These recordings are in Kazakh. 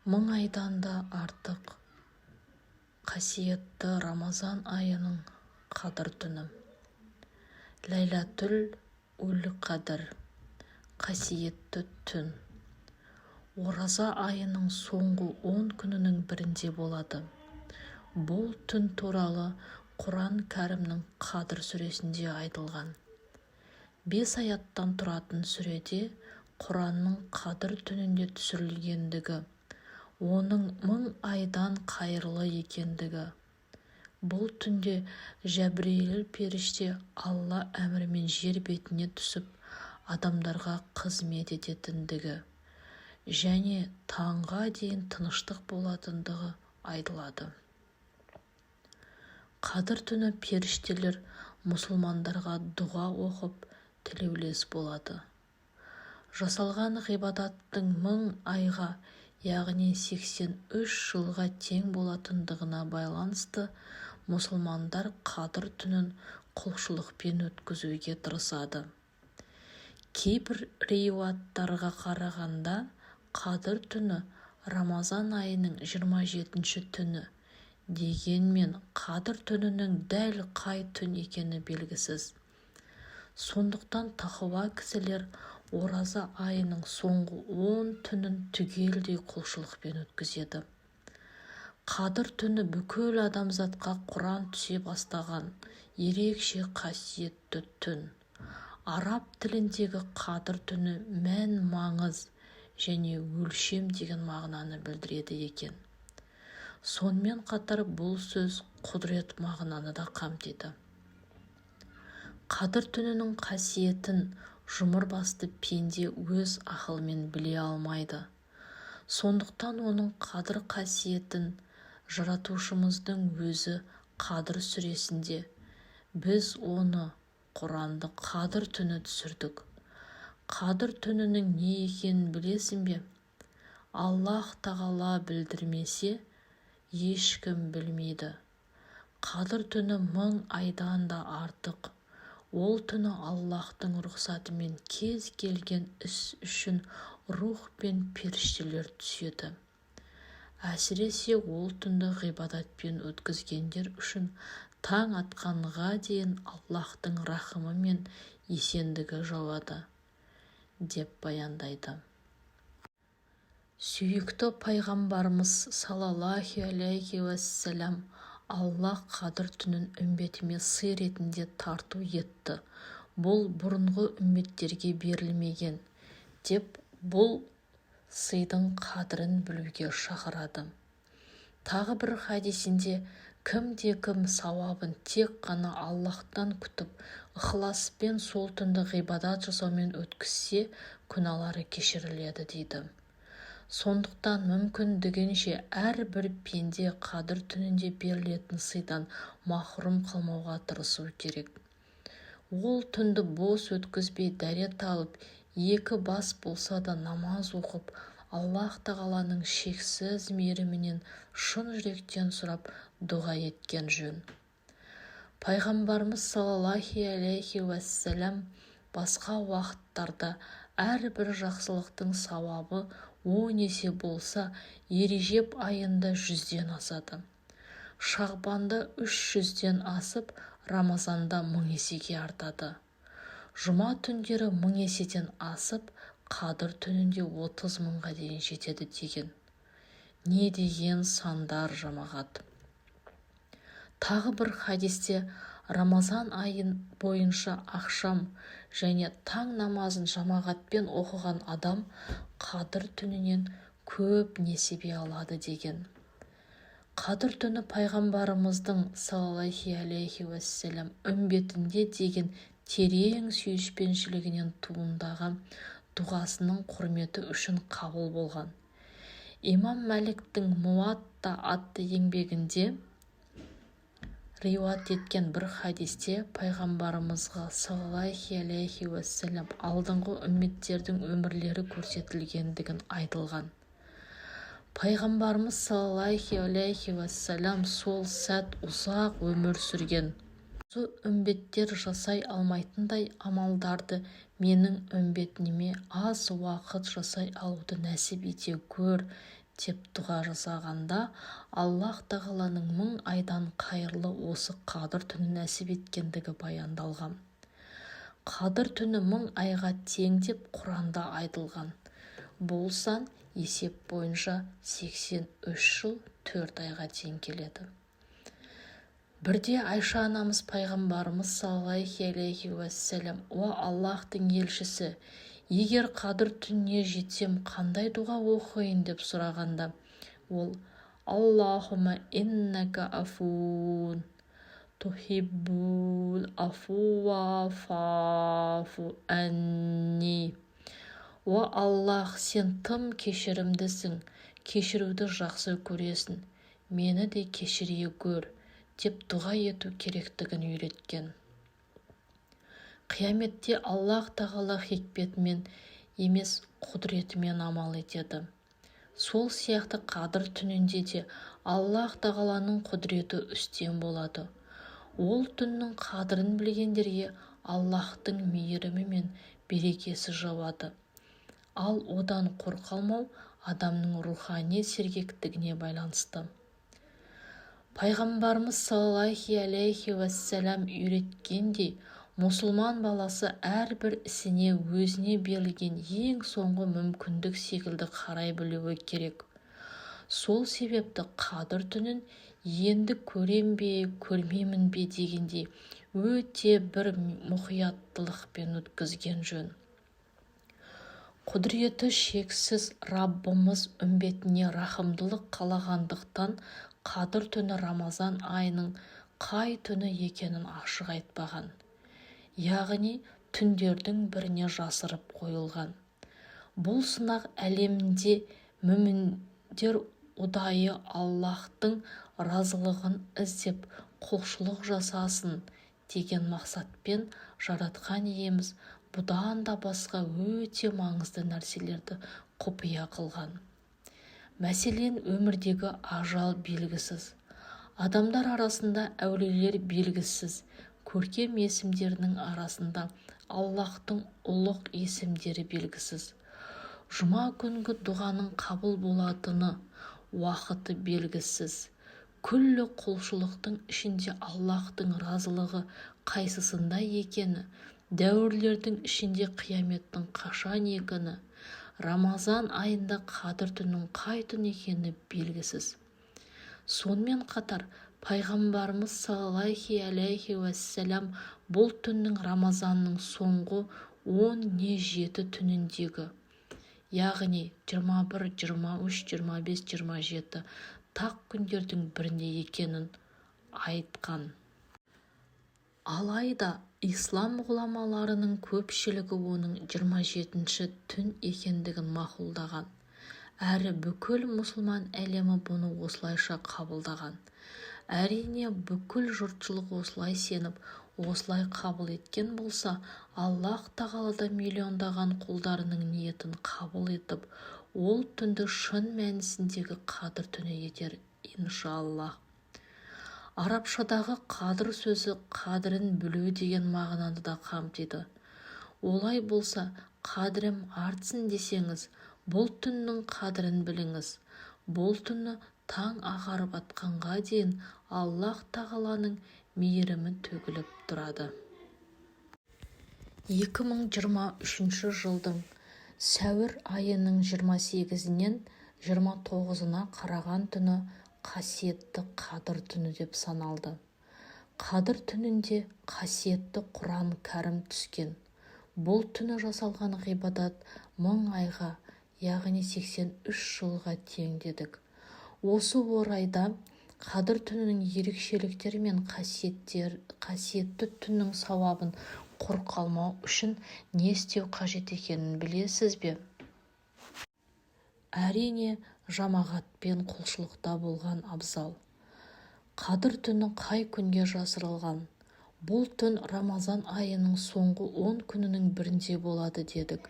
Мың айдан да артық қасиетті Рамазан айының Қадір түні. Ләйләтул-қадр, қасиетті түн. Ораза айының соңғы 10 күнінің бірінде болады. Бұл түн туралы Құран Кәрімнің Қадір сүресінде айтылған. 5 аяттан тұратын сүреде Құранның Қадір түнінде түсірілгендігі, оның 1000 айдан қайырлы екендігі, бұл түнде Жәбірейіл періште Алла әмірімен жер бетіне түсіп, адамдарға қызмет ететіндігі және таңға дейін тыныштық болатындығы айтылады. Қадір түні періштелер мұсылмандарға дұға оқып, тілеулес болады. Жасалған ғибадаттың 1000 айға, яғни 83 жылға тең болатындығына байланысты мұсылмандар Қадір түнін құлшылықпен өткізуге тырысады. Кейбір риуаяттарға қарағанда, Қадір түні Рамазан айының 27-ші түні. Дегенмен Қадір түнінің дәл қай түн екені белгісіз. Сондықтан тақуа кісілер ораза айының соңғы 10 түнін түгелдей құлшылықпен өткізеді. Қадір түні бүкіл адамзатқа Құран түсе бастаған ерекше қасиетті түн. Араб тіліндегі Қадір түні мән-маңыз және өлшем деген мағынаны білдіреді екен. Сонымен қатар бұл сөз құдірет мағынаны да қамтиды. Қадір түнінің қасиетін жұмыр басты пенде өз ақылымен біле алмайды. Сондықтан оның қадір қасиетін Жаратушымыздың өзі Қадір сүресінде: «Біз оны, Құранды, Қадір түні түсірдік. Қадір түнінің не екенін білесің бе? Аллаһ Тағала білдірмесе, ешкім білмейді. Қадір түні 1000 айдан да артық. Ол түні Аллаһтың рұқсатымен кез келген іс үшін рух пен періштелер түседі. Әсіресе ол түнді ғибадатпен өткізгендер үшін таң атқанға дейін Аллаһтың рахымы мен есендігі жауады», деп баяндайды. Сүйікті пайғамбарымыз саллаллаху алейхи уассалам: «Аллаһ Қадір түнін үмбетіме сый ретінде тарту етті, бұл бұрынғы үмбеттерге берілмеген», деп бұл сыйдың қадірін білуге шақырады. Тағы бір хадисінде: «Кімде-кім сауабын тек қана Аллаһтан күтіп, ықыласпен сол түнді ғибадат жасаумен өткізсе, күнәлары кешіріледі», дейді. Сондықтан мүмкіндігінше әрбір пенде Қадір түнінде берілетін сыйдан махрұм қалмауға тырысу керек. Ол түнді бос өткізбей, дәрет алып, екі бас болса да намаз оқып, Аллаһ Тағаланың шексіз мейірімінен шын жүректен сұрап, дұға еткен жөн. Пайғамбарымыз саллаллаху алейхи уассалам: «Басқа уақыттарда әрбір жақсылықтың сауабы 10 есе болса, Ережеп айында 100-ден асады. Шағбанда 300-ден асып, Рамазанда 1000 есеге артады. Жұма түндері 1000 еседен асып, Қадір түнінде 30 мыңға дейін жетеді», деген. Не деген сандар, жамағат! Тағы бір хадисте Рамазан айы бойынша ақшам және таң намазын жамағатпен оқыған адам Қадір түнінен көп несібе алады деген. Қадір түні пайғамбарымыздың саллаллаху алейхи уассалам үмбетіне деген терең сүйіспеншілігінен туындаған дұғасының құрметі үшін қабыл болған. Имам Мәліктің «Муатта» атты еңбегінде риуаят еткен бір хадисте пайғамбарымызға саллаллаху алейхи уассалам алдыңғы үмметтердің өмірлері көрсетілгендігін айтылған. Пайғамбарымыз саллаллаху алейхи уассалам сол сәт ұзақ өмір сүрген осы үмбеттер жасай алмайтындай амалдарды менің үмбетіме аз уақыт жасай алуды нәсіп ете көр. Деп дұға жасағанда, Аллаһ тағаланың 1000 айдан қайырлы осы Қадыр түнін нәсіп еткендігі баяндалған. Қадыр түні 1000 айға тең деп Құранда айтылған. Бұл сан есеп бойынша 83 жыл 4 айға тең келеді. Бірде Айша анамыз Пайғамбарымыз саллаллаху алейхи уассалам: «Уа Аллаһтың елшісі, егер Қадыр түніне жетсем, қандай дұға оқиын?» – деп сұрағанда, ол: «Аллахумма иннака афуун тухиббул афуа фаъфу анни». Уа Аллах, сен тым кешірімдісің, кешіруді жақсы көресің, мені де кешіре гөр, деп дұға ету керектігін үйреткен. Қияметте Аллах тағала хикметімен емес, құдіретімен амал етеді. Сол сияқты Қадыр түнінде де Аллах тағаланың құдіреті үстем болады. Ол түннің қадірін білгендерге Аллахтың мейірімі мен берекесі жауады. Ал одан құр қалмау адамның рухани сергектігіне байланысты. Пайғамбарымыз саллаллаху алейхи уассалам үйреткендей, мұсылман баласы әрбір ісіне өзіне берілген ең соңғы мүмкіндік секілді қарай білуі керек. Сол себепті Қадыр түнін енді көрем бе, көрмеймін бе дегендей, өте бір мұқияттылықпен өткізген жөн. Құдіреті шексіз Раббымыз үмбетіне рахымдылық қалағандықтан, Қадыр түні Рамазан айының қай түні екенін ашық айтпаған, яғни түндердің біріне жасырып қойылған. Бұл сынақ әлемінде мүміндер ұдайы Аллаһтың разылығын іздеп құлшылық жасасын деген мақсатпен Жаратқан Иеміз бұдан да басқа өте маңызды нәрселерді құпия қылған. Мәселен, өмірдегі ажал белгісіз, адамдар арасында әулиелер белгісіз, көркем есімдерінің арасында Аллаһтың ұлық есімдері белгісіз, жұма күнгі дұғаның қабыл болатыны уақыты белгісіз, күллі құлшылықтың ішінде Аллаһтың разылығы қайсысында екені, дәуірлердің ішінде қияметтің қашан екені, Рамазан айында Қадір түнінің қай түн екені белгісіз. Сонымен қатар Пайғамбарымыз саллаллаху алейхи уассалам бұл түннің Рамазанның соңғы 10 не 7 түніндегі, яғни 21, 23, 25, 27 тақ күндердің бірінде екенін айтқан. Алайда ислам ғұламаларының көпшілігі оның 27-ші түн екендігін мақұлдаған әрі бүкіл мұсылман әлемі бұны осылайша қабылдаған. Әрине, бүкіл жұртшылық осылай сеніп, осылай қабыл еткен болса, Аллах тағала да миллиондаған құлдарының ниетін қабыл етіп, ол түнді шын мәнісіндегі Қадір түні етер, иншаллах. Арабшадағы қадыр сөзі қадірін білу деген мағынаны да қамтиды. Олай болса, қадірім артсын десеңіз, бұл түннің қадірін біліңіз. Бұл түні таң ағарып атқанға дейін Аллах тағаланың мейірімі төгіліп тұрады. 2023 жылдың сәуір айының 28-інен 29-ына қараған түні қасиетті Қадыр түні деп саналды. Қадыр түнінде қасиетті Құран Кәрім түскен. Бұл түні жасалған ғибадат 1000 айға, яғни 83 жылға тең дедік. Осы орайда Қадыр түнінің ерекшеліктері мен қасиетті түннің сауабын құр қалмау үшін не істеу қажет екенін білесіз бе? Әрине, жамағатпен құлшылықта болған абзал. Қадыр түні қай күнге жасырылған? Бұл түн Рамазан айының соңғы 10 күнінің бірінде болады дедік.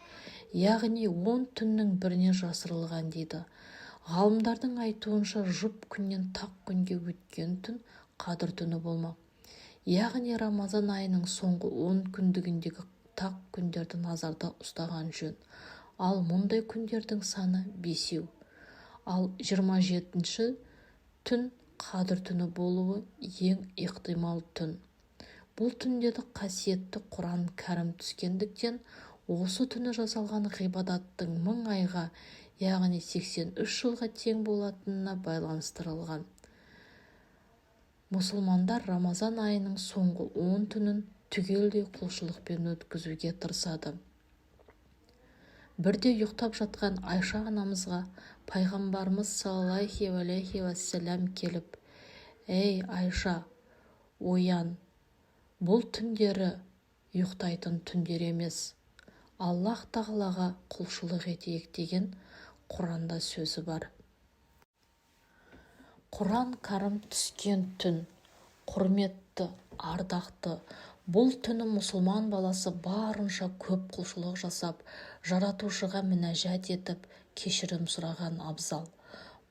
Яғни 10 түннің біріне жасырылған дейді. Ғалымдардың айтуынша, жұп күннен тақ күнге өткен түн Қадыр түні болмақ. Яғни Рамазан айының соңғы 10 күндігіндегі тақ күндерді назарда ұстаған жөн. Ал мұндай күндердің саны бесеу. Ал 27-ші түн Қадір түні болуы ең ықтимал түн. Бұл түндері қасиетті Құран Кәрім түскендіктен, осы түні жасалған ғибадаттың 1000 айға, яғни 83 жылға тең болатынына байланыстырылған. Мұсылмандар Рамазан айының соңғы 10 түнін түгелдей құлшылықпен өткізуге тырысады. Бірде ұйықтап жатқан Айша анамызға пайғамбарымыз саллаллаху алейхи уассалам келіп: «Ей, Айша, оян, бұл түндері ұйықтайтын түндер емес, Аллаһ тағалаға құлшылық етейік» деген Құранда сөзі бар. Құран Кәрім түскен түн құрметті, ардақты. Бұл түні мұсылман баласы барынша көп құлшылық жасап, жаратушыға мінәжат етіп, кешірім сұраған абзал.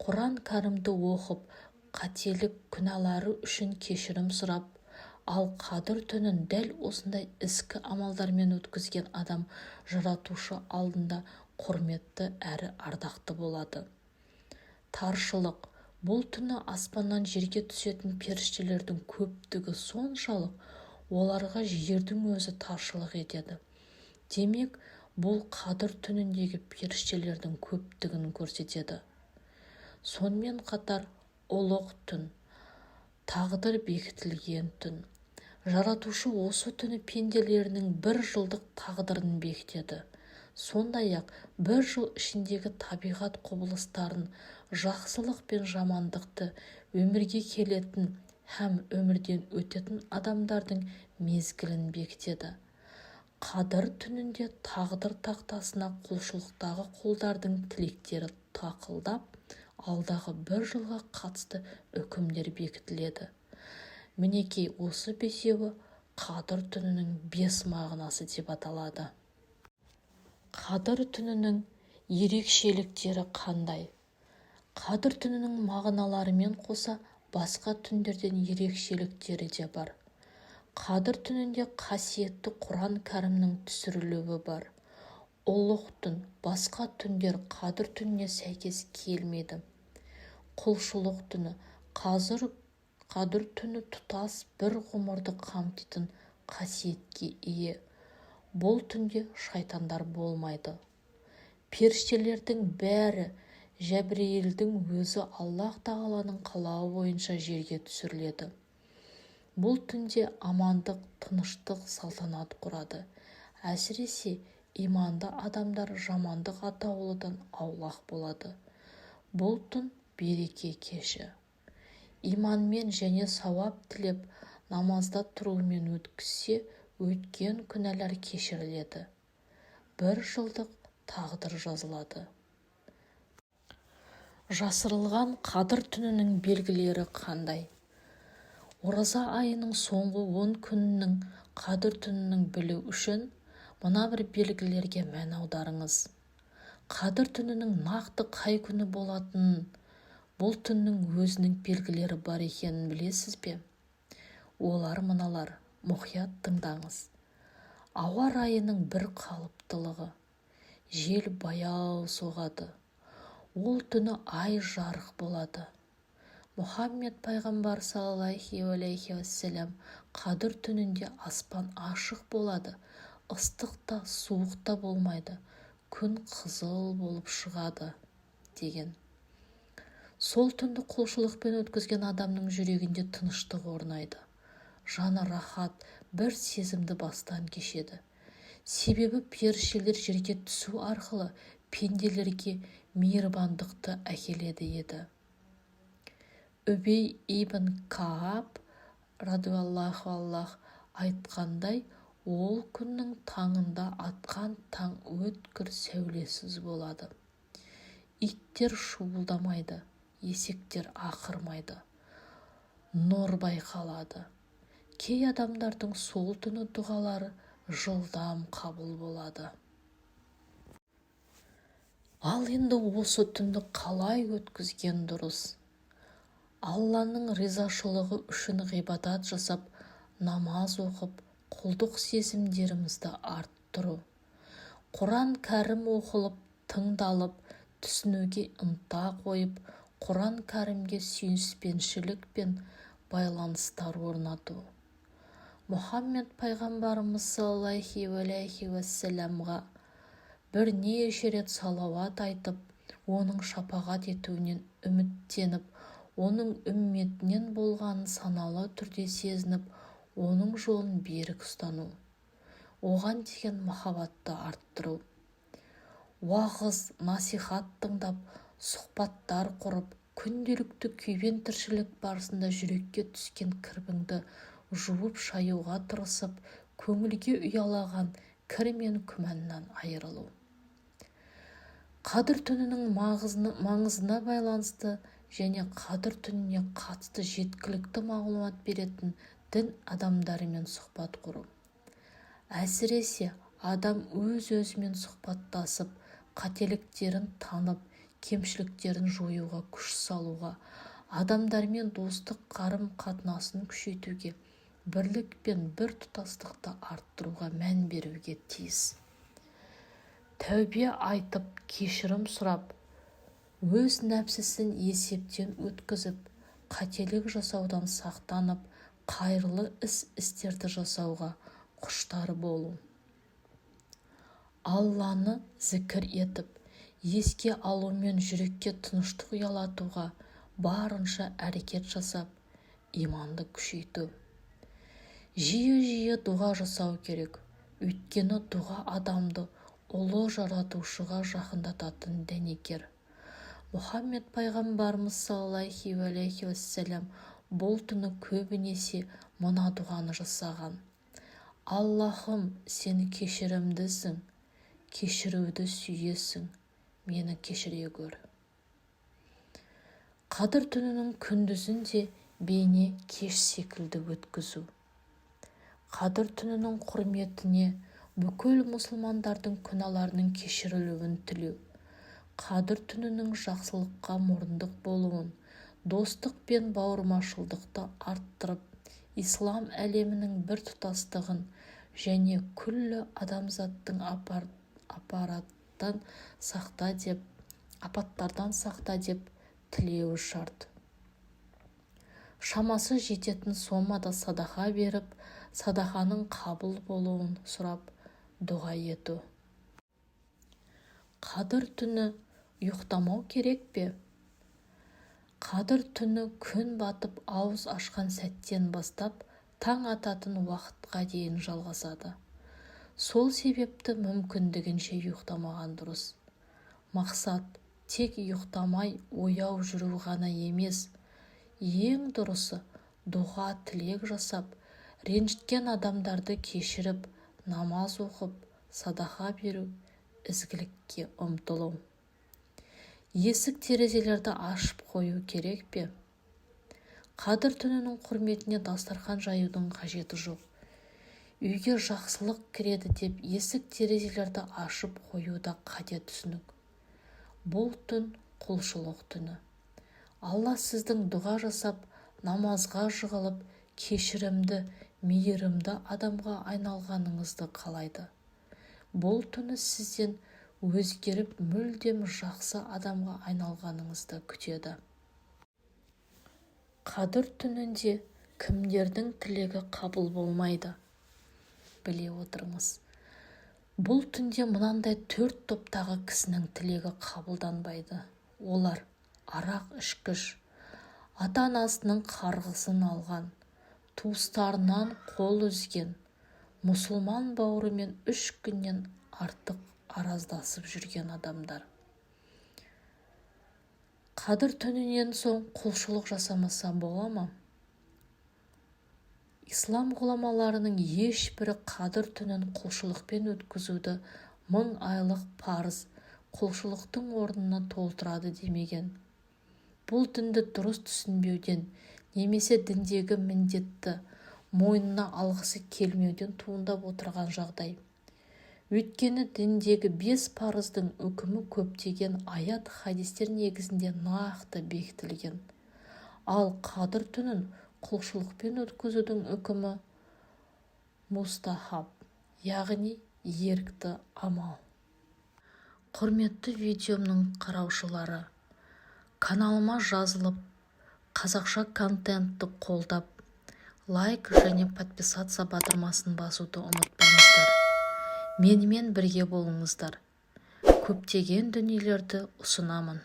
Құран Кәрімді оқып, қателік күнәлары үшін кешірім сұрап, ал Қадір түнін дәл осындай ізгі амалдармен өткізген адам жаратушы алдында құрметті әрі ардақты болады. Таршылық. Бұл түні аспаннан жерге түсетін періштелердің көптігі соншалық, оларға жердің өзі таршылық етеді. Демек, бұл Қадір түніндегі періштелердің көптігін көрсетеді. Сонымен қатар ұлық түн, тағдыр бекітілген түн. Жаратушы осы түні пенделерінің бір жылдық тағдырын бекітеді. Сондай-ақ бір жыл ішіндегі табиғат құбылыстарын, жақсылық пен жамандықты, өмірге келетін һәм өмірден өтетін адамдардың мезгілін бекітеді. Қадір түнінде тағдыр тақтасына құлшылықтағы құлдардың тілектері тақылдап, алдағы бір жылға қатысты үкімдер бекітіледі. Мінекей, осы бесеуі Қадір түнінің 5 мағынасы деп аталады. Қадір түнінің ерекшеліктері қандай? Қадір түнінің мағыналарымен қоса басқа түндерден ерекшеліктері де бар. Қадір түнінде қасиетті Құран Кәрімнің түсірілуі бар. Ұлық түн, басқа түндер Қадір түніне сәйкес келмейді. Құлшылық түні, Қадір түні тұтас бір ғұмырды қамтитын қасиетке ие. Бұл түнде шайтандар болмайды. Періштелердің бәрі, Жәбірейілдің өзі Аллаһ тағаланың қалауы бойынша жерге түсіріледі. Бұл түнде амандық, тыныштық салтанат құрады. Әсіресе иманды адамдар жамандық атаулыдан аулақ болады. Бұл түн береке кеші. Иманмен және сауап тілеп, намазда тұрумен өткізсе, өткен күнәлар кешіріледі. Бір жылдық тағдыр жазылады. Жасырылған Қадір түнінің белгілері қандай? Ораза айының соңғы 10 күнінің Қадір түнінің білу үшін мына бір белгілерге мән аударыңыз. Қадір түнінің нақты қай күні болатынын, бұл түннің өзінің белгілері бар екенін білесіз бе? Олар мыналар, мұқият тыңдаңыз. Ауа райының бір қалыптылығы. Жел баяу соғады. Ол түні ай жарық болады. Мұхаммед пайғамбар саллаллаху алейхи уассалам Қадір түнінде аспан ашық болады, ыстық та суық та болмайды, күн қызыл болып шығады деген. Сол түнді құлшылықпен өткізген адамның жүрегінде тыныштық орнайды. Жаны рахат бір сезімді бастан кешеді. Себебі періштелер жерге түсу арқылы пенделерге мейірбандықты әкеледі еді. Үбей ибн Кааб радиаллаху аллах айтқандай, ол күннің таңында атқан таң өткір сәулесіз болады. Иттер шуылдамайды, есектер ақырмайды. Нұр байқалады. Кей адамдардың сол түні дұғалары жылдам қабыл болады. Ал енді осы түнді қалай өткізген дұрыс? Алланың ризашылығы үшін ғибадат жасап, намаз оқып, құлдық сезімдерімізді арттыру. Құран Кәрім оқылып, тыңдалып, түсінуге ынта қойып, Құран Кәрімге сүйіспеншілік пен байланыстар орнату. Мұхаммед пайғамбарымыз саллаллаху алейхи уассаламға бірнеше рет салауат айтып, оның шапағат етуінен үміттеніп, оның үмметінен болғанын саналы түрде сезініп, оның жолын берік ұстану. Оған деген махаббатты арттыру. Уағыз, насихат тыңдап, сұхбаттар құрып, күнделікті күйбең тіршілік барысында жүрекке түскен кірбіңді жуып-шаюға тырысып, көңілге ұялаған кір мен күмәннан айырылу. Қадір түнінің маңызына байланысты және Қадір түніне қатысты жеткілікті мағлұмат беретін дін адамдарымен сұхбат құру. Әсіресе, адам өз-өзімен сұхбаттасып, қателіктерін танып, кемшіліктерін жоюға күш салуға, адамдармен достық қарым-қатынасын күшейтуге, бірлік пен біртұтастықты арттыруға мән беруге тиіс. Тәубе айтып, кешірім сұрап, өз нәпсісін есептен өткізіп, қателік жасаудан сақтанып, қайырлы іс-істерді жасауға құштар болу. Алланы зікір етіп, еске алумен жүрекке тыныштық ұялатуға барынша әрекет жасап, иманды күшейту. Жиі-жиі дұға жасау керек, өйткені дұға адамды ұлы жаратушыға жақындататын дәнекер. Мұхаммед пайғамбарымыз саллаллаху алейхи уассалам бұл түні көбінесе мына дұғаны жасаған: Аллахым, сен кешірімдісің, кешіруді сүйесің, мені кешіре көр. Қадір түнінің күндізін де бейне кеш секілді өткізу. Қадір түнінің құрметіне бүкіл мұсылмандардың күнәларының кешірілуін тілеу. Қадір түнінің жақсылыққа мұрындық болуын, достық пен бауырмашылдықты арттырып, ислам әлемінің біртұтастығын және күллі адамзаттың апаттардан сақта деп тілеуі шарт. Шамасы жететін сомада садақа беріп, садақаның қабыл болуын сұрап, дұға ету. Қадір түні ұйықтамау керек пе? Қадір түні күн батып ауыз ашқан сәттен бастап таң ататын уақытқа дейін жалғасады. Сол себепті мүмкіндігінше ұйықтамаған дұрыс. Мақсат тек ұйықтамай ояу жүру ғана емес, ең дұрысы дұға тілек жасап, ренжіткен адамдарды кешіріп, намаз оқып, садақа беру, ізгілікке ұмтылу. Есік терезелерді ашып қою керек пе? Қадір түнінің құрметіне дастархан жаюдың қажеті жоқ. Үйге жақсылық кіреді деп есік терезелерді ашып қою да қате түсінік. Бұл түн құлшылық түні. Алла сіздің дұға жасап, намазға жығылып, кешірімді, мейірімді адамға айналғаныңызды қалайды. Бұл түні сізден өзгеріп, мүлдем жақсы адамға айналғаныңызды күтеді. Қадір түнінде кімдердің тілегі қабыл болмайды? Біле отырыңыз. Бұл түнде мынандай 4 топтағы кісінің тілегі қабылданбайды. Олар: арақ ішкіш, ата-анасының қарғысын алған, туыстарынан қол үзген, мұсылман бауырымен 3 күннен артық араздасып жүрген адамдар. Қадір түнінен соң құлшылық жасамаса бола ма? Ислам ғұламаларының ешбірі қадір түнін құлшылықпен өткізуді 1000 айлық парыз құлшылықтың орнына толтырады демеген. Бұл дінді дұрыс түсінбеуден немесе діндегі міндетті мойнына алғысы келмеуден туындап отырған жағдай. Өйткені діндегі 5 парыздың үкімі көптеген аят хадистер негізінде нақты бекітілген. Ал қадір түнін құлшылықпен өткізудің үкімі мустахаб, яғни ерікті амал. Құрметті видеомның қараушылары, каналыма жазылып, қазақша контентті қолдап, лайк және подписаться батырмасын басуды ұмытпаңыздар. Менімен бірге болыңыздар, көптеген дүниелерді ұсынамын.